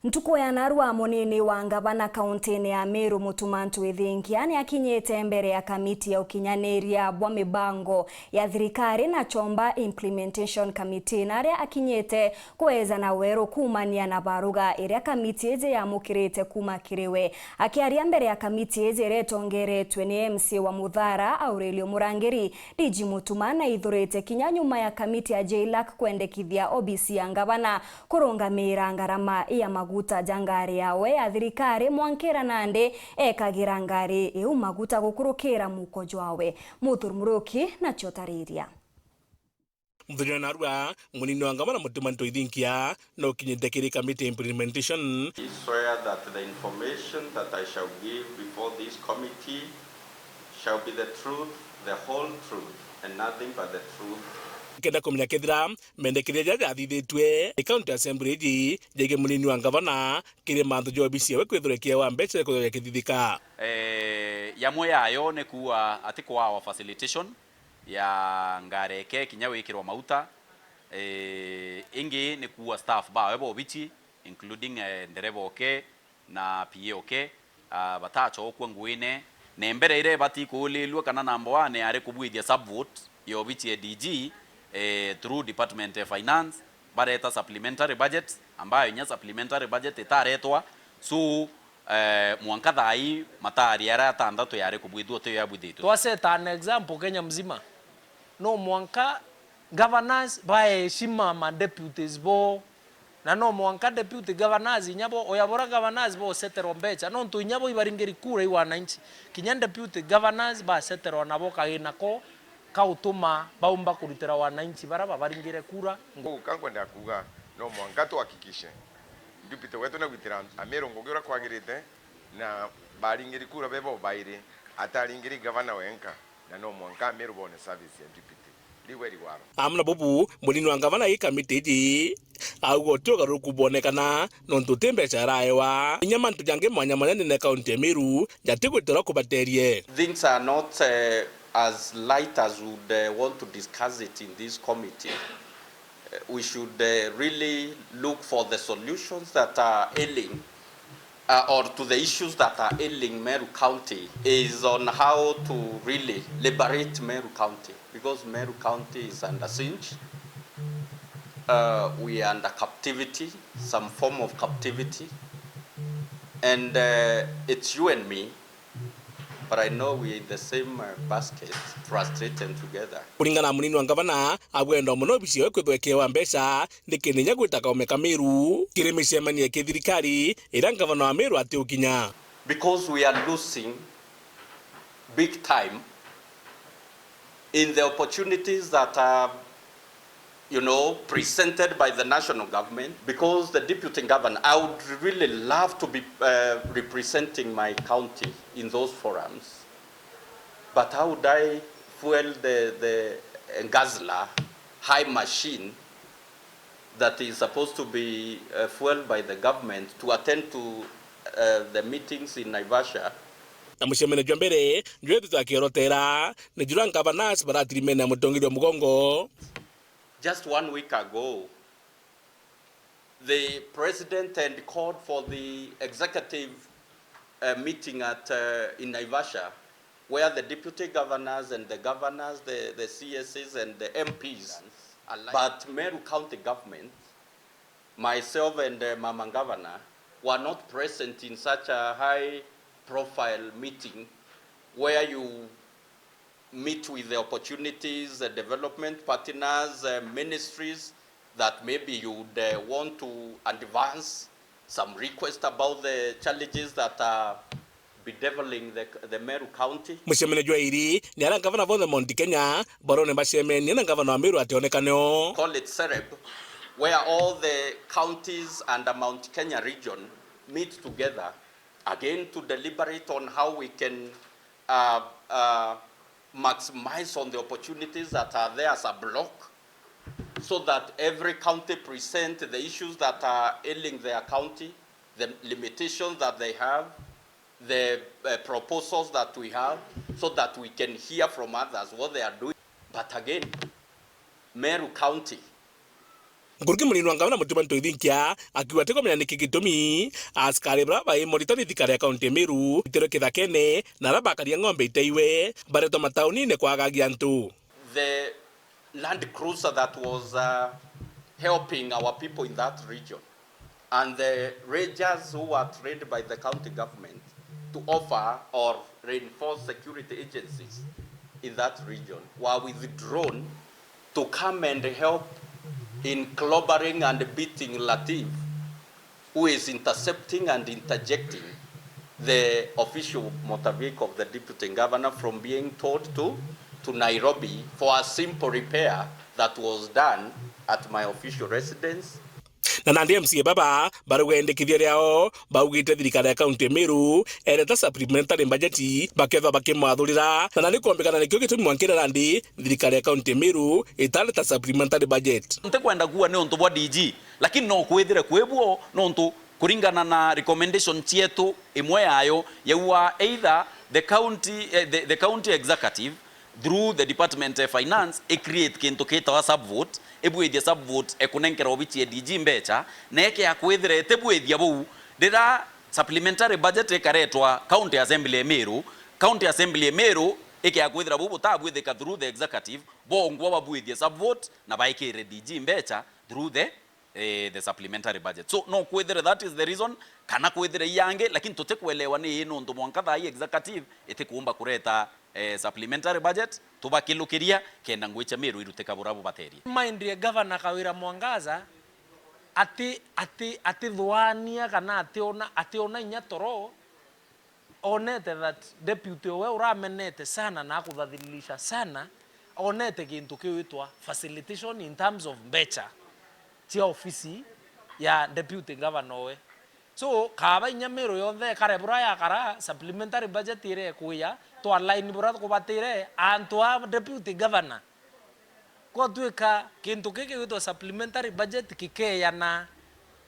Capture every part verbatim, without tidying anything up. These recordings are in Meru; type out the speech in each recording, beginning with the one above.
Ntuku ya narua, munini wa ngavana kauntine ya Meru, Mutuma M'Ethingia, ni akinyite mbere ya kamiti ya ukinyaniria bwa mibango ya thirikari na chomba Implementation Committee, na aria akinyite kwejana weru kuumania na baruga iria kamiti iji yamukirite kuuma kiri we. Akiaria mbere ya kamiti iji iria itongeretwe ni M C A wa Muthara, Aurelio Murangiri, D G Mutuma naithurite kinya nyuma ya kamiti ya JLAC kwendekithia obisi ya ngavana kurungamiira ngarama ya maguta ja ngari yawe ya thirikari, mwankira nandi ekagira ngari iu maguta gukurukira muko jwawe. Muthuri Muruki nacio tariria. Muthenya wa narua, munini wa ngavana Mutuma M'Ethingia no kinyite kiri committee implementation. I swear that the information that I shall give before this committee shall be the truth, the whole truth, and nothing but the truth. Kenda kumenya kethira mendekithia jaria jathithitue ni county assembly iji jegie munini wa ngavana kiri mantu ja obisi yawe kwithirwa ikiewa mbeca kwithirwa ikithithika. Eh, yamwe yayo ni kuuga ati kwawa facilitation ya ngari eke kinya wikirwa mauta. Eh, ingi ni kuuga staff bawe ba obici, including, eh, ndereba oke na P A oke, ah, batachokua nguine. Na mbere iria ibati kuulilua kana number one yari kubwithia subvote ya obici ya D G, eh, through department ya finance, bareta supplementary budget, ambayo inya supplementary budget itaretwa. So, eh, mwanka thaa ii matari aria atantatu yari kubwithua tiyo yabwithitwe. Twaseta an example Kenya mzima. No mwanka governors baheshima ma deputies bo, na no mwanka deputy governors inya bo, oya bora governors boseterwa mbecha, nontu inya bo ibaringiri kura i wananchi. Kinya deputy governors baseterwa nabo kagina ko ka utuma baumba kuritira wananchi bara babaringire kura. Kou ka nkwenda kuuga, no mwanka tuhakikishe deputy wetu nagwitira Ameru ngugi uria kwagirite, na baringiri kura bebo bairi, ataringiri gavana wenka, na no mwanka Ameru bone service ya deputy. Riu eri waro. Amwe na bubu, munini wa ngavana ii kamiti iji auga uti ugaruruku bwonekana, nontu ti mbeca araewa. Inya mantu jangi mwanya mwanya ndene kaunti ya Meru jatigwitirwa kubaterie. Things are not, eh, as light as we would, eh, want to discuss it in this committee. Eh, we should, eh, really look for the solutions that are ailing, uh, or to the issues that are ailing Meru County, is on how to really liberate Meru County, because Meru County is under siege. Uh, we are under captivity, some form of captivity, and, uh, it's you and me, but I know we are in the same, uh, basket, frustrated together. Kuringana na munini wa ngavana, agwenda mono obisi yawe kwithwa ikiewa mbeca, niki ninya gwita kaume ka Meru kiri micemanio ya kithirikari iria ngavana wa Meru atiukinya. Because we are losing big time in the opportunities that are, you know, presented by the national government, because the deputy governor, I would really love to be, uh, representing my county in those forums, but how would I fuel the, the Guzzler high machine that is supposed to be, uh, fueled by the government to attend to, uh, the meetings in Naivasha? Na mucemanio jwa mbere jwetu twakiorotera ni juria ngavana baratirimene na mutongeria wa mugongo. Just one week ago, the president had called for the executive, uh, meeting at, uh, in Naivasha, where the deputy governors and the governors, the, the C S Cs and the M Ps, but Meru County government, myself and, uh, Mama Governor, were not present in such a high profile meeting where you meet with the opportunities, the development partners, uh, ministries that maybe you would, uh, want to advance some request about the challenges that are bedeviling the, the Meru County. Mucemanio jwa iri ni aria ngavana bonthe Mount Kenya barone bacemenie na ngavana wa Meru ationekane o. Call it CEREB, where all the counties under Mount Kenya region meet together again to deliberate on how we can, uh, uh, maximize on the opportunities that are there as a block, so that every county present the issues that are ailing their county, the limitations that they have, the, uh, proposals that we have, so that we can hear from others what they are doing. But again, Meru County Nkuruki munini wa ngavana Mutuma M'Ethingia akiuga atikumenya niki gitumi askari bara bai morita ni thirikari ya kaunti ya Meru iterwe kithakene na ara bakaria ng'ombe itaiwe baretwa mataunine kwagagia antu. The Land Cruiser that was, uh, helping our people in that region, and the rangers who were trained by the county government to offer or reinforce security agencies in that region were withdrawn to come and help in clobbering and beating Latif, who is intercepting and interjecting the official motor vehicle of the deputy governor from being towed to, to Nairobi for a simple repair that was done at my official residence. Na nandi M C A baba barauga endekithia riao baugite thirikari ya kaunti ya Meru ereta supplementary budget bakethwa bakimwathurira, na nandi kwombikana nikio gitumi mwankire nandi thirikari ya kaunti ya Meru itareta supplementary budget. Ntikwenda kuuga ni untu bwa D G, lakini no kwithire kwi buo, nontu kuringana na recommendation cietu, imwe yayo yaua either the county, eh, the, the county executive through the department of finance i create kintu kitawa subvote, ibwithia subvote ekunenkera obici ya D G mbecha, na ikea kwithira itibwithia buu, rira supplementary budget ikaretwa county assembly ya Meru, county assembly ya Meru ikea kwithira buu butabwithika through the executive, bongwa babwithie subvote na baikire D G mbecha through the eh, the supplementary budget. So, no kwithire that is the reason, kana kwithire iangi, lakini tutikwelewa ni ii nontu mwanka thaa ii executive itikuumba kureta, eh, supplementary budget, tubakilukiria kenda ngui cia Meru irutika bura bubaterie. Mind ya Governor Kawira Mwangaza ati, ati, atithwania kana ationa, ationa inya toro, onete that deputy owe uramenete sana na akuthathililisha sana, onete gintu kiwitwa facilitation in terms of mbecha cia ofisi ya deputy governor owe. So, kaba inya Meru yonthe ikare bura yakara, supplementary budget ire ikuya, twa line bura kubatire, antu a deputy governor. Kwatwika kintu kiki gwitwa supplementary budget kikeeyana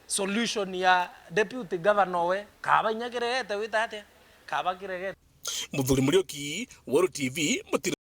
solution ya deputy governor we, kaba inya kiregete wita atia? Kaba kiregete. Muthuri Muriuki, Weru T V, Mutiri.